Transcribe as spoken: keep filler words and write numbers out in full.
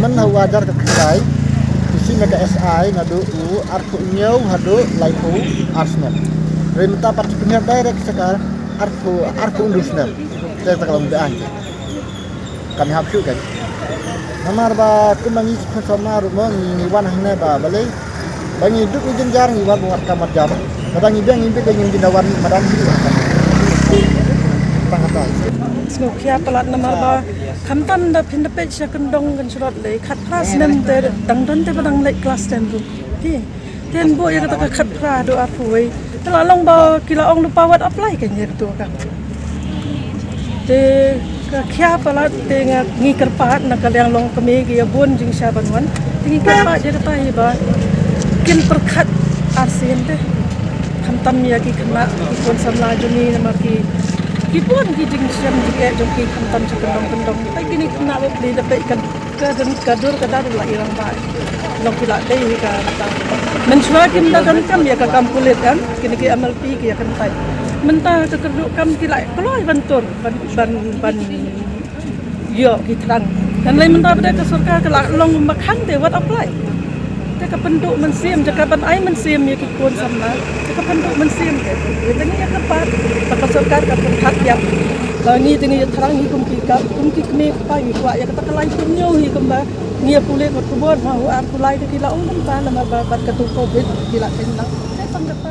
Man ha u hajar khatkhyndai, u shim ïa ka S I naduh u arphew hynñiew haduh laiphew ar snem. Hynrei mynta pat ki pynïap direct sha ka arphew, arphew hynriew snem. Te kata ka long ba aiñ te. Kam hap shuh kan. Namar ba kumba ngi ki khun samla ruh mo ngi, ngi wan hangne ba balei. Ba ngi duk ngi jynjar ngi wan ba wat kam wat jam. Ba dang ngi biang ngi biang ngi jynjar wan ba dang ngi wan. Tang kata. Sngewkhia palat namar ba khamtam da phin da peit sha kyndong kynshlot lei khatphra snem te dang don te ba dang leit klas ten ruh. Te ten buh ïa kata ka khatphra haduh arphew wei. Te la long ba ki la ong lypa wat apply kan ïa katu ka. Te ka khia palat te nga ngi kyrpad na ka liang long kmie ki ïa bun jingshisha ban wan. Te ngi kyrpad ïa kata hi ba kin pyrkhat arsien te. Khamtam ïa ki khynnah ki khun samla jong ngi namar ki ki bun ki jingshem jingeh jong ki khamtam sha kyndong kyndong. Ai kine khynnah ba plie da peit kan ka dun ka dur ka dar la i rangbah. Long ki la dei hi ka ta. Mynshuwa kim da donkam ïa ka kam pulit kan kine ki M L P ki ïa kyntait. Mynta ka kyrduh kam ki la kloi ban tur ban ban ban ïoh ki thrang. Kan lei mynta ba dei ka sorkar ka la long ba khang te wat apply. Te ka pynduh mynsiem jaka ban ai mynsiem ïa ki khun samla. Te ka pynduh mynsiem te. Te ngi ïa kyrpad ba ka sorkar ka pynthak ïa ba ngi te ngi ïa thrang hi kum ki ka kum ki kmie kpa ngi kwah ïa kata ka laiphew hynñiew hi kumba ngi ïa pule kot khubor ma u ar kulai te ki la ong kumta namar ba bad katu covid ki la teng lang. Te tang kata.